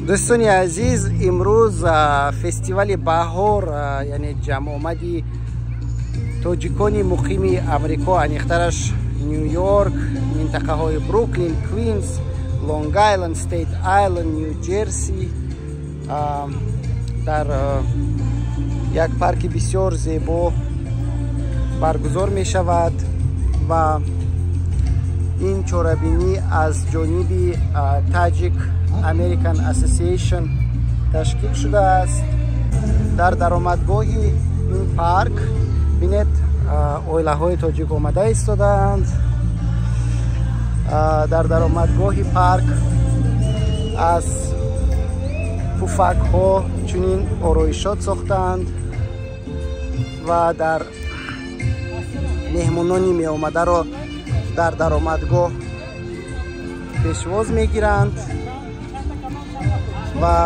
Дӯстони азиз, имрӯз фестивали баҳор, яъне ҷамъомади тоҷикони муқими Амрико, аниқтараш Ню-Йорк, минтақаҳои Бруклин, Квинс, Лонг Айленд, Стейт Айленд, Ню Ҷерси, дар як парки бисёр зебо баргузор мешавад ва ин чорабинӣ аз ҷониби Tajik American Association ташкил шудааст. Дар даромадгоҳи ин парк бинед, оилаҳои тоҷик омада истодаанд. Дар даромадгоҳи парк аз пуфакҳо чунин ороишот сохтаанд ва дар меҳмонони меомадаро дар даромадгоҳ пешвоз мегиранд ва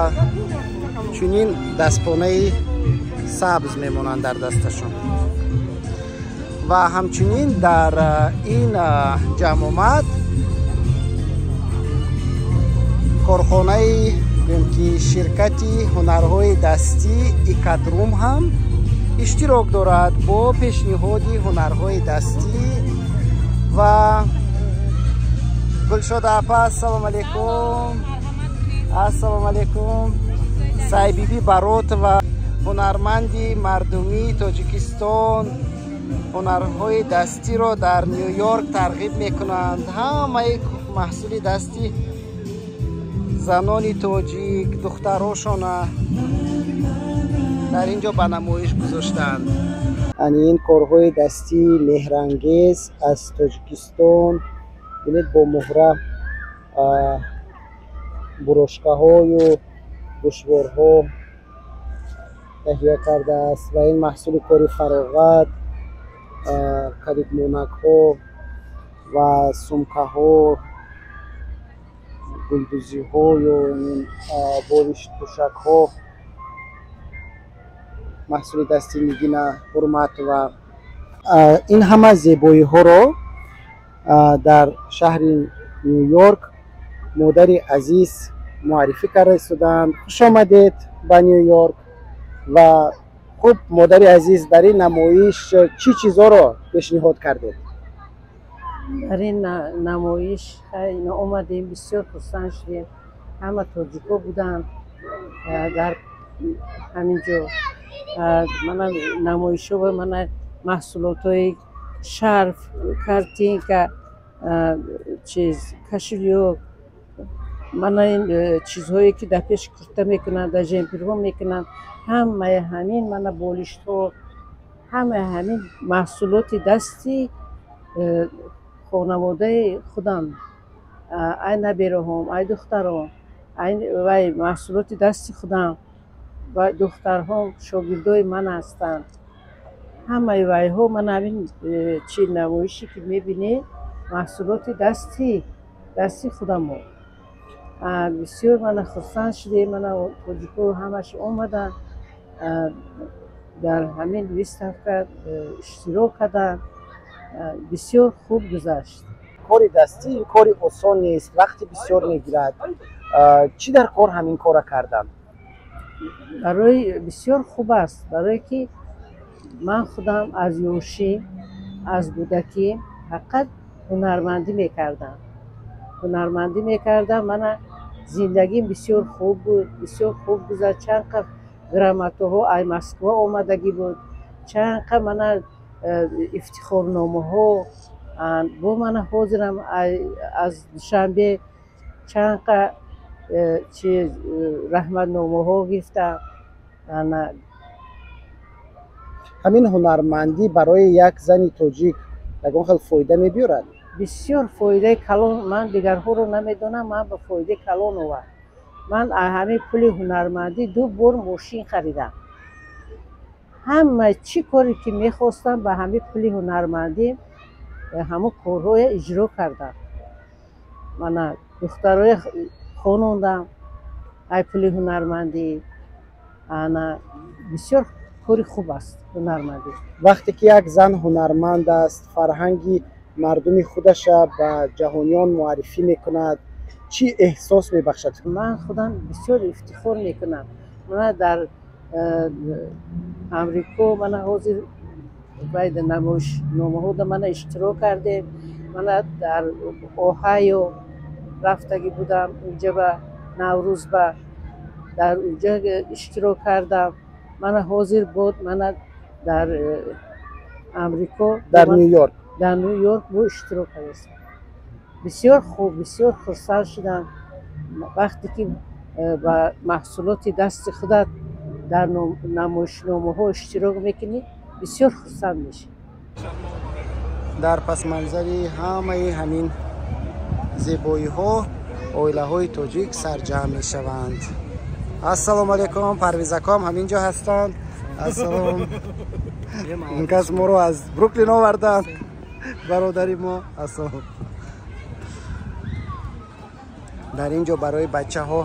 чунин дастпонаи сабз мемонанд дар дасташон. Ва ҳамчунин дар ин ҷамъомад корхонаи, гӯем ки ширкати ҳунарҳои дастӣ Икатрум ҳам иштирок дорад бо пешниҳоди ҳунарҳои дастӣ. Ва Гулшода апа, ассалому алайкум. Ассалому алайкум. Сайбиби Баротова, ҳунарманди мардумии Тоҷикистон, ҳунарҳои дастиро дар Ню-Йорк тарғиб мекунанд. Ҳамаи маҳсули дасти занони тоҷик, духтарошона дар ин ҷо ба намоиш гузоштаанд. Ани ин корҳои дастии меҳрангез аз Тоҷикистон, бинед, бо муҳра бурошкаҳою гӯшворҳо таҳия кардааст ва ин маҳсули кори фароғат, калидмонакҳо ва сумкаҳо, гулдӯзиҳо ё болиштпӯшакҳо маҳсули дасти Нигина Ҳурматова. Ин ҳама зебоиҳоро дар шаҳри Ню-Йорк модари азиз муаррифӣ карда истодаанд. Хуш омадед ба Ню-Йорк. Ва хуб, модари азиз, дар ин намоиш чӣ чизҳоро пешниҳод кардед? Дар ин намоиш омадем, бисёр хурсанд шудем. Ҳама тоҷико буданд дар ҳамин ҷо. Мана намоишҳо, мана маҳсулотҳои шарф, картинка, чиз, кошелёк, мана ин чизҳое ки дар пеш курта мекунанд, дар жемперҳо мекунанд, ҳамаи ҳамин, мана болиштҳо, ҳамаи ҳамин маҳсулоти дасти хонаводаи худам, ай набераҳом, ай духтаром, ай вай маҳсулоти дасти худам ва духтарҳом шогирдои ман ҳастанд. Ҳамаи вайҳо, мана ҳамин чи намоише ки мебинед, маҳсулоти дасти худамо. Бисёр мана хурсанд шудем, мана тоҷико ҳамаш омаданд, дар ҳамин выставка иштирок карданд. Бисёр хуб гузашт. Кори дастӣ ин кори осон нест, вақти бисёр мегирад. Чӣ дар кор ҳамин корро кардам? Барои бисёр хуб аст, барое ки ман худам аз ёшӣ, аз кӯдакӣ фақат ҳунармандӣ мекардам. Ҳунармандӣ мекардам, мана зиндагим бисёр хуб буд, бисёр хуб гузашт. Чанд қа грамотаҳо ай Москва омадагӣ буд, чанд қа мана ифтихорномаҳо, бо мана ҳозирам аз Душанбе чанд қа чи раҳматномаҳо гирифтам. Ҳамин ҳунармандӣ барои як зани тоҷик ягон хел фоида мебиёрад? Бисёр фоидаи калон. Ман дигарҳоро намедонам, ман ба фоидаи калон овард. Ман аз ҳамин пули ҳунармандӣ 2 бор мошин харидам. Ҳама чӣ коре ки мехостам, ба ҳамин пули ҳунармандӣ ҳамон корҳоя иҷро кардам. Мана духтароя хонондам ай пули ҳунармандӣ. Ана бисёр кори хуб аст ҳунармандӣ. Вақте ки як зан ҳунарманд аст, фарҳанги мардуми худаша ба ҷаҳониён муаррифӣ мекунад. Чӣ эҳсос мебахшад? Ман худам бисёр ифтихор мекунам. Мана дар Амрико мана ҳозир байда намоишномаҳода мана иштирок кардем. Мана дар Оҳайо рафтагӣ будам, унҷа ба Наврӯз ба дар унҷа иштирок кардам. Мана ҳозир буд мана дар Амрико, дар Нью-Йорк, дар Нью-Йорк бо иштирок кардам. Бисёр хуб, бисёр хурсанд шудам вақте ки ба маҳсулоти дасти худат дар намоишномаҳо иштирок мекунӣ, бисёр хурсанд мешавӣ. Дар пасманзари ҳамаи ҳамин зебоиҳо оилаҳои тоҷик сарҷамъ мешаванд. Ассалому алайкум, Парвизаком ҳамин ҷо ҳастанд. Ассалом. Ин кас моро аз Бруклин оварданд, бародари мо. Ассалом. Дар ин ҷо барои бачаҳо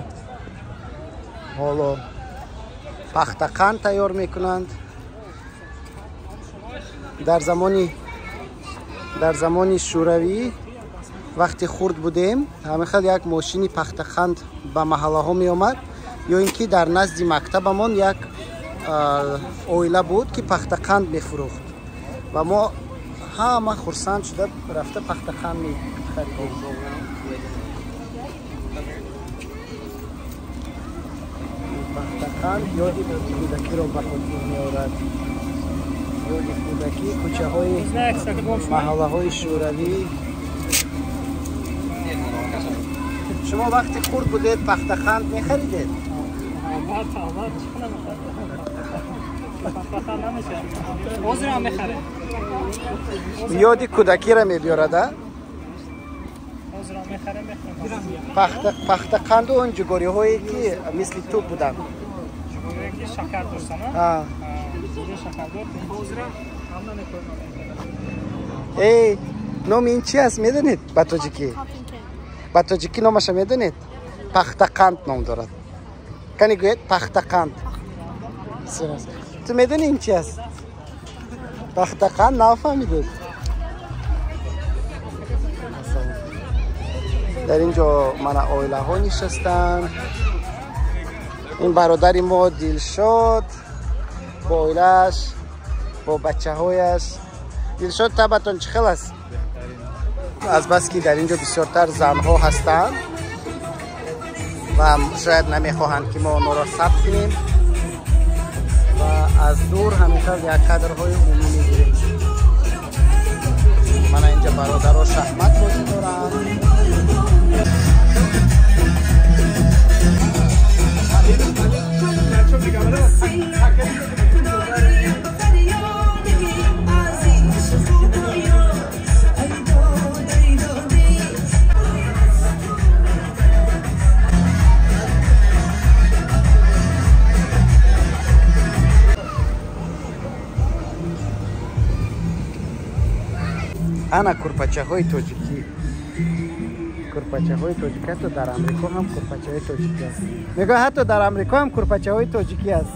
ҳоло пахтақанд тайёр мекунанд. Дар замони шӯравӣ вақте хурд будем, ҳамин хел як мошини пахтақанд ба маҳаллаҳо меомад, ё ин ки дар назди мактабамон як оила буд, ки пахтақанд мефурӯхт ва мо ҳама хурсанд шуда рафта пахтақанд мехаридем. Пахтақанд ёди кӯдакиро ба хотир меорад, ёди кӯдакӣ, кӯчаҳои маҳаллаҳои шӯравӣ. Шумо вақти хурд будед пахтақанд мехаридед? Ёди кӯдакиро мебиёрад, а? Пахтақанду он ҷугориҳое ки мисли туп буданд. Эй, номи ин чи аст, медонед ба тоҷикӣ? Ба тоҷикӣ номаша медонед? Пахтақанд ном дорад. Кани гӯед пахтақанд. Ту медонӣ ин чи аст? Пахтақанд нафаҳмидед? Дар ин ҷо мана оилаҳо нишастанд. Ин бародари мо Дилшод бо оилааш, бо бачаҳояш. Дилшод, табатон чӣ хел аст? Азбаски дар ин ҷо бисёртар занҳо ҳастанд ва шояд намехоҳанд, ки мо онҳоро сабт кунем ва аз дур ҳамин хел як кадрҳои умумӣ мегирем. Мана инҷа бародаро шахмат бозӣ доранд. Ана курпачаҳои тоҷикӣ, курпачаҳои тоҷикӣ. Ҳатто дар Амрико ҳам курпачаҳои тоҷикӣ аст. Мегӯяд, ҳатто дар Амрико ҳам курпачаҳои тоҷикӣ аст.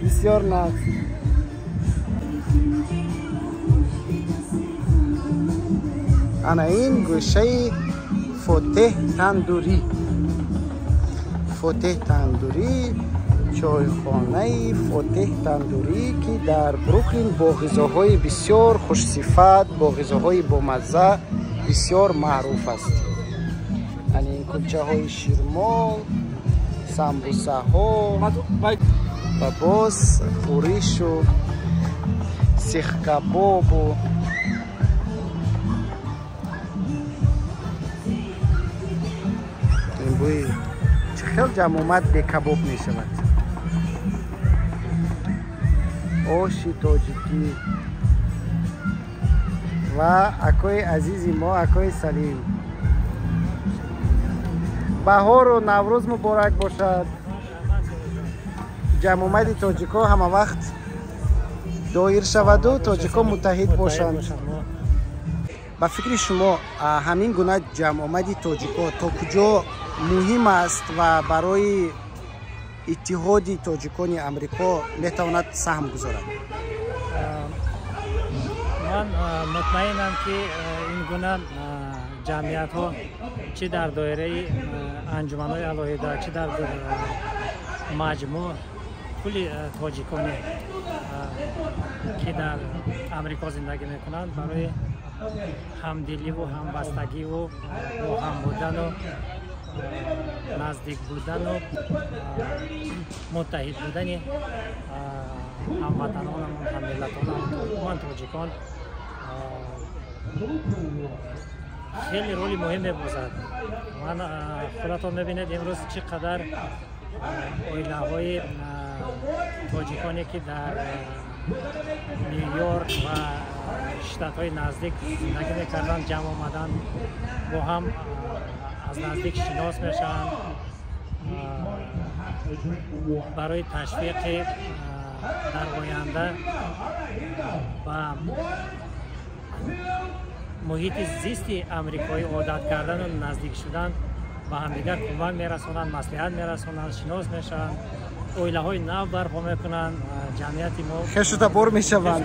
Бисёр нағз. Ана ин гӯшаи Фотеҳ Тандурӣ, Фотеҳ Тандурӣ, чойхонаи Фотеҳ Тандурӣ, ки дар Бруклин бо ғизоҳои бисёр хушсифат, бо ғизоҳои бомазза бисёр маъруф аст. Ани ин кулчаҳои ширмол, самбусаҳо ва боз хӯришу сихкабобу ин бӯи чӣ хел ҷамъомад бекабоб мешавад. Оши тоҷикӣ ва акои азизи мо, акои Салим. Баҳору Наврӯз муборак бошад. Ҷамъомади тоҷикҳо ҳама вақт доир шаваду тоҷикҳо муттаҳид бошанд. Ба фикри шумо, ҳамин гуна ҷамъомади тоҷикҳо то куҷо муҳим аст ва барои иттиҳоди тоҷикони Амрико метавонад саҳм гузорад? Ман мутмаинам, ки ин гуна ҷамъиятҳо чӣ дар доираи анҷуманҳои алоҳида, чӣ дар маҷмӯъ кулли тоҷиконе, ки дар Амрико зиндагӣ мекунанд, барои ҳамдиливу ҳамбастагиву бо ҳам будану наздик будану муттаҳид будани ҳамватанонамон, ҳаммиллатонамон, умуман тоҷикон хеле роли муҳим мебозад. Ман худатон мебинед, имрӯз чӣ қадар оилаҳои тоҷиконе, ки дар Ню-Йорк ва штатҳои наздик зиндагӣ мекарданд, ҷамъ омаданд, бо ҳам аз наздик шинос мешаванд, барои ташвиқи дар оянда ба муҳити зисти амрикоӣ одат кардану наздик шудан ба ҳамдигар кӯмак мерасонанд, маслиҳат мерасонанд, шинос мешаванд, оилаҳои нав барпо мекунанд, ҷамъияти мо хешутабор мешаванд.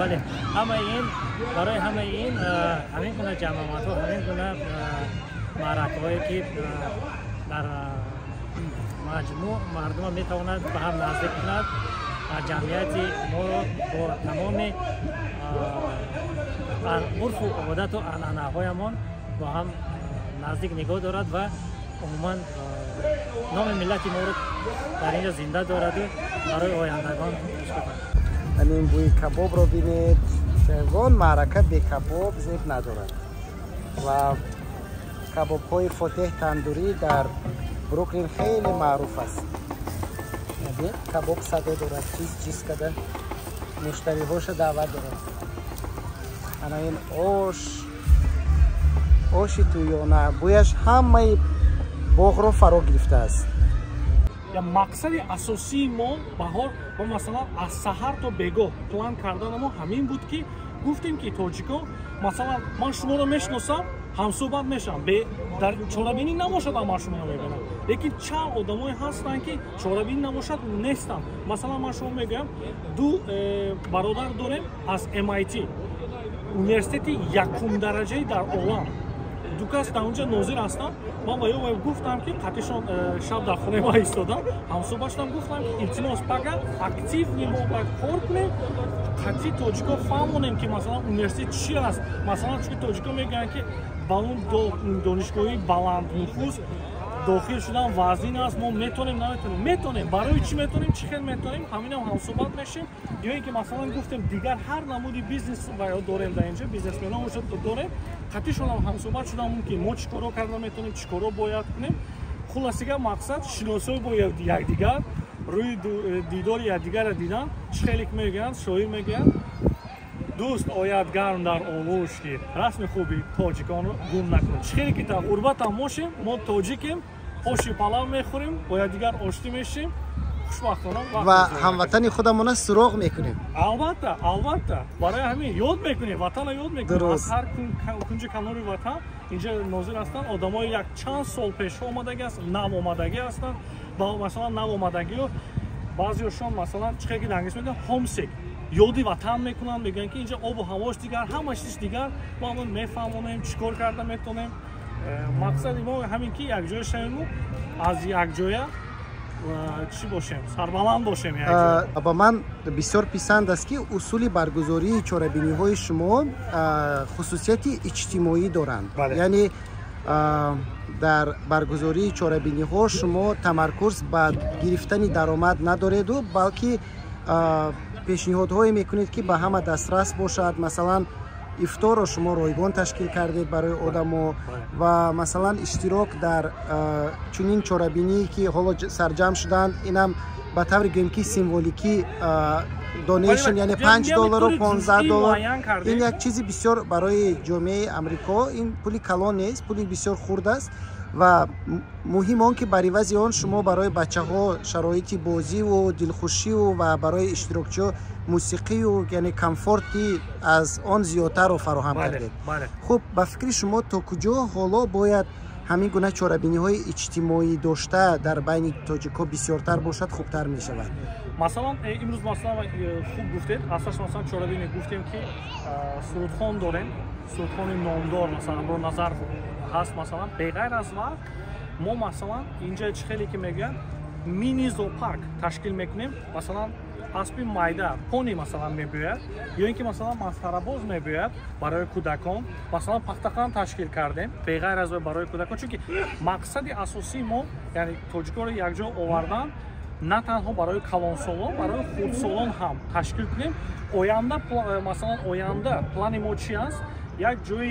Бале, ҳамаи ин барои ҳамаи ин ҳамин гуна ҷамъомадҳо, ҳамин гуна маъракаҳое, ки дар маҷмӯъ мардумро метавонад ба ҳам наздик кунад ва ҷамъияти моро бо тамоми урфу одату анъанаҳоямон бо ҳам наздик нигоҳ дорад ва умуман номи миллати моро дар инҷо зинда дораду барои ояндагон. Ин бӯи кабобро бинед. Ягон маърака бе кабоб зеб надорад ва кабобҳои Фотеҳ Тандурӣ дар Бруклин хеле маъруф аст. Кабоб садо дорад, чиз чиз када муштариҳоша даъват дорад. Ана ин ош, оши тӯёна, бӯяш ҳамаи боғро фаро гирифтааст. Мақсади асосии мо баҳор ва масалан аз саҳар то бегоҳ план карданамо ҳамин буд, ки гуфтем, ки тоҷико, масалан, ман шуморо мешиносам, ҳамсӯҳбат мешавам, дар чорабинӣ набошад, ман шуморо мебинам, лекин чанд одамое ҳастанд, ки чорабинӣ набошад, нестанд. Масалан, ман шумо мегӯям, ду бародар дорем аз MIT, университети якумдараҷаи дар олам. Ду кас дар онҷа нозир ҳастанд. Ман ба ё гуфтам, ки қатишон шаб дар хонаи ман истодам, ҳамсӯҳбат шудам, гуфтам, ки илтимос, пага активно мо бояд кор кунем, қатъи тоҷико фаҳмонем, ки масалан университет чи аст. Масалан, чунки тоҷико мегӯянд, ки ба он донишгоҳи баланднуфуз дохил шудан вазнин аст, мо метонем, наметонем. Метонем, барои чӣ метонем, чӣ хел метонем, ҳаминам ҳамсӯҳбат мешем. Ё ин ки масалан гуфтем, дигар ҳар намуди бизнес дорем дар инҷа, бизнесмено дорем, қатъишонам ҳамсӯҳбат шудан мумкин, мо чӣ коро карда метонем, чӣ коро бояд кунем. Хулосига мақсад шиносоӣ бо якдигар, рӯи дидори якдигарро дидан. Чӣ хеле мегӯянд, шоир мегӯянд: дӯст ояд гарм дар оғӯш, ки расми хуби тоҷиконро гум накунем. Чӣ хеле ки дар ғурбатам бошем, мо тоҷикем, оши палав мехӯрем, бо якдигар оштӣ мешем, хушбахтона ва ҳамватани худамона суроғ мекунем. Албатта, албатта, барои ҳамин ёд мекунем, ватанро ёд мекунем. Аз ҳар кунҷи канори ватан инҷа нозир ҳастанд одамои як чанд сол пешҳо омадагӣ ҳастанд, нав омадагӣ ҳастанд. Масалан, нав омадагиҳо баъзеошон, масалан, чӣ хеле ки дар англис мегӯянд, homesick, ёди ватан мекунанд, мегӯянд, ки инҷа обу ҳавош дигар, ҳама чиз дигар. Мо ҳамон мефаҳмонем, чӣ кор карда метавонем. Мақсади мо ҳамин, ки якҷоя шавему аз якҷоя чӣ бошем, сарбаланд бошем. Ба ман бисёр писанд аст, ки усули баргузории чорабиниҳои шумо хусусияти иҷтимоӣ доранд, яъне дар баргузории чорабиниҳо шумо тамаркуз ба гирифтани даромад надореду, балки пешниҳодҳое мекунед, ки ба ҳама дастрас бошад. Масалан, ифторро шумо ройгон ташкил кардед барои одамо ва масалан иштирок дар чунин чорабинӣ, ки ҳоло сарҷамъ шуданд, инам ба таври гӯем, ки символикӣ donation, яъне 5 доллару 15 доллар, ин як чизи бисёр барои ҷомеаи Амрико ин пули калон нест, пули бисёр хурд аст. Ва муҳим он, ки бар ивази он шумо барои бачаҳо шароити бозиву дилхушиву ва барои иштирокчиҳо мусиқию, яъне комфорти аз он зиёдтарро фароҳам кардед. Хуб, ба фикри шумо, то куҷо ҳоло бояд ҳамин гуна чорабиниҳои иҷтимоӣ дошта дар байни тоҷикҳо бисёртар бошад, хубтар мешавад. Масалан, имрӯз масалан хуб гуфтед, асосан масалан чорабинӣ гуфтем, ки сурудхон дорем, сурудхони номдор, масалан Аброр Назар ҳаст. Масалан, беғайр аз ва мо масалан инҷа чӣ хеле ки мегӯянд, мини зоопарк ташкил мекунем. Масалан, аспи майда, пони масалан мебиёяд, ё ин ки масалан масхарабоз мебиёяд барои кӯдакон. Масалан, пахтақан ташкил кардем беғайр аз барои кӯдакон, чунки мақсади асосии мо, яъне тоҷикоро якҷо овардан, на танҳо барои калонсолон, барои хурдсолон ҳам ташкил кунем. Оянда, масалан, оянда плани мо чи аст? Як ҷои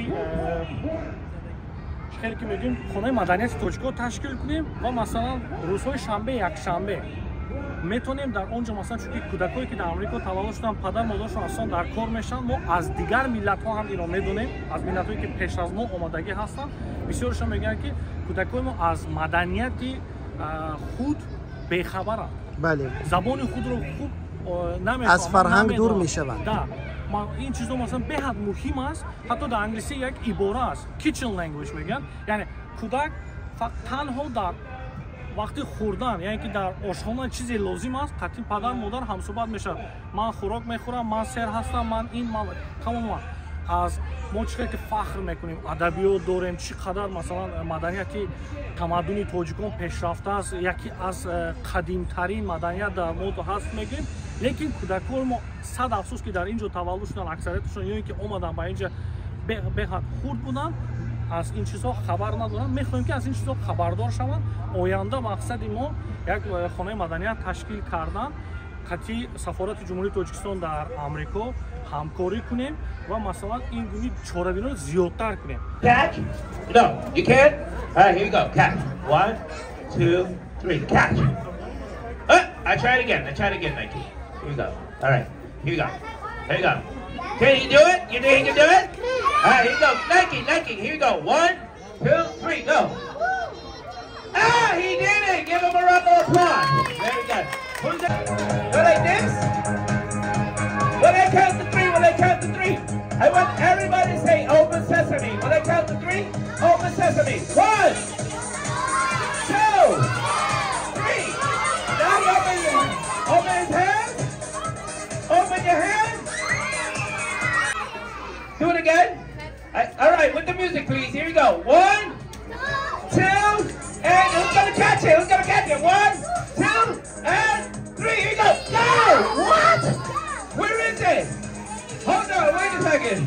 хеле ки мегӯем, хонаи маданияти тоҷико ташкил кунем ва масалан рӯзҳои шанбе, якшанбе метавонем дар он ҷо, масалан, чунки кӯдакое ки дар Амрико таваллуд шуданд, падар модаршон аслан дар кор мешаванд. Мо аз дигар миллатҳо ҳам инро медонем, аз миллатҳое ки пеш аз мо омадагӣ ҳастанд, бисёршон мегӯянд, ки кӯдакои мо аз маданияти худ бехабаранд, забони худро хуб аз фарҳанг дур мешаванд. Ин чизо масалан беҳад муҳим аст. Ҳатто дар англисӣ як ибора аст, kitchen language мегӯянд, яъне кӯдак танҳо дар вақти хӯрдан, яъне ки дар ошхона чизе лозим аст, қатъи падар модар ҳамсӯҳбат мешавад: ман хӯрок мехӯрам, ман сер ҳастам, ман ин, ман тамоман. Аз мо чӣ қадр ки фахр мекунем, адабиёт дорем, чӣ қадар масалан маданияти тамаддуни тоҷикон пешрафта аст, яке аз қадимтарин маданият дар мо ҳаст мегӯем, лекин кӯдакони мо, сад афсӯс, ки дар ин ҷо таваллуд шуданд аксарияташон ё ин ки омаданд ба ин ҷо беҳад хурд буданд, аз ин чизҳо хабар надоранд. Мехоҳем, ки аз ин чизҳо хабардор шаванд. Оянда мақсади мо як хонаи маданият ташкил кардан, қатъи сафорати Ҷумҳурии Тоҷикистон дар Амрико ҳамкорӣ кунем ва масалан ин гуни чорабиниро зиёдтар кунем. Catch? No, you can't? All right, here we go. Catch. One, two, three. Catch. I try it again. I try it again, Nike. Here we go. All right. Here we go. Here we go. Can you do it? You think you can do it? All right, here we go. Nike, Nike. Here we go. 1, 2, 3, go. Ah, he did it. Give him a round of applause. Very good. Who's that? Go like this. When I count to three, when I count to three, I want everybody to say open sesame. When I count to three, open sesame. 1, 2, 3. Now you open his hand. Open your hand. Do it again. All right, with the music, please. Here we go. 1, 2, and who's gonna catch it? Who's gonna catch it? 1, 2, and 3. Here we go. Go! What? Where is it? Hold on, wait a second.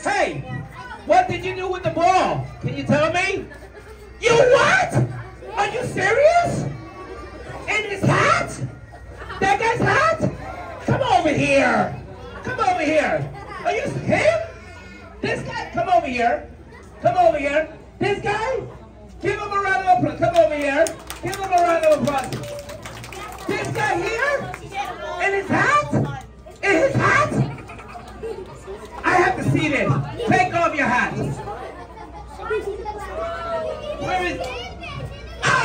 Hey, what did you do with the ball? Can you tell me? You what? Are you serious? In his hat? That guy's hat? Come over here. Come over here. Are you him? This guy? Come over here. Come over here. This guy? Give him a round of applause. Come over here. Give him a round of applause. This guy here? In his hat? In his hat? I have to see this. Take off your hat. Where is... Oh!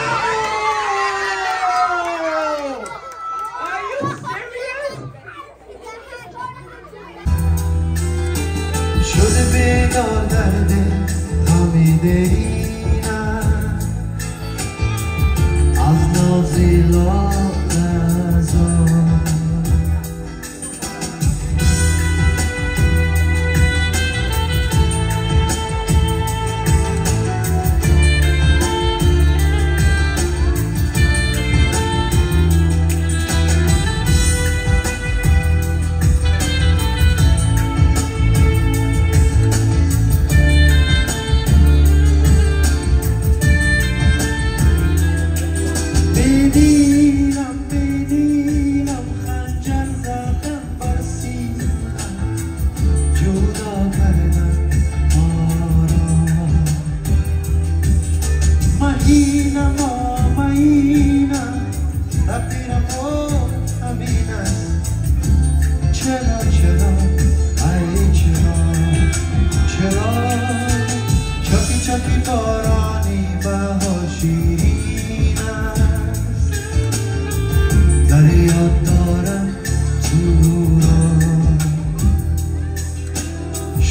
Are you serious? شده بیدار درد غمی از نازی لازم.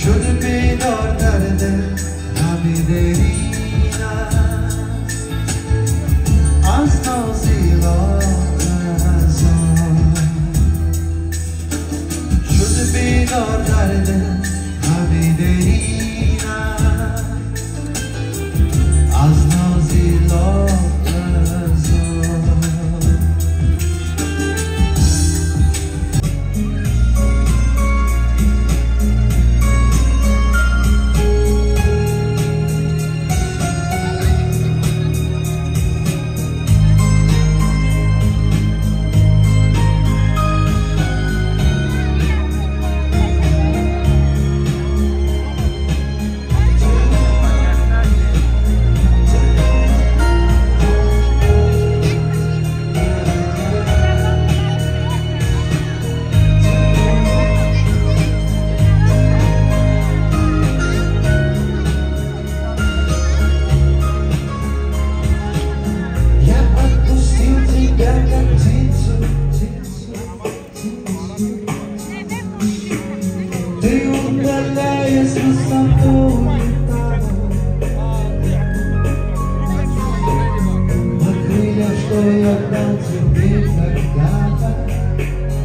شده بیدار در دل غم درین. You're not to be forgotten.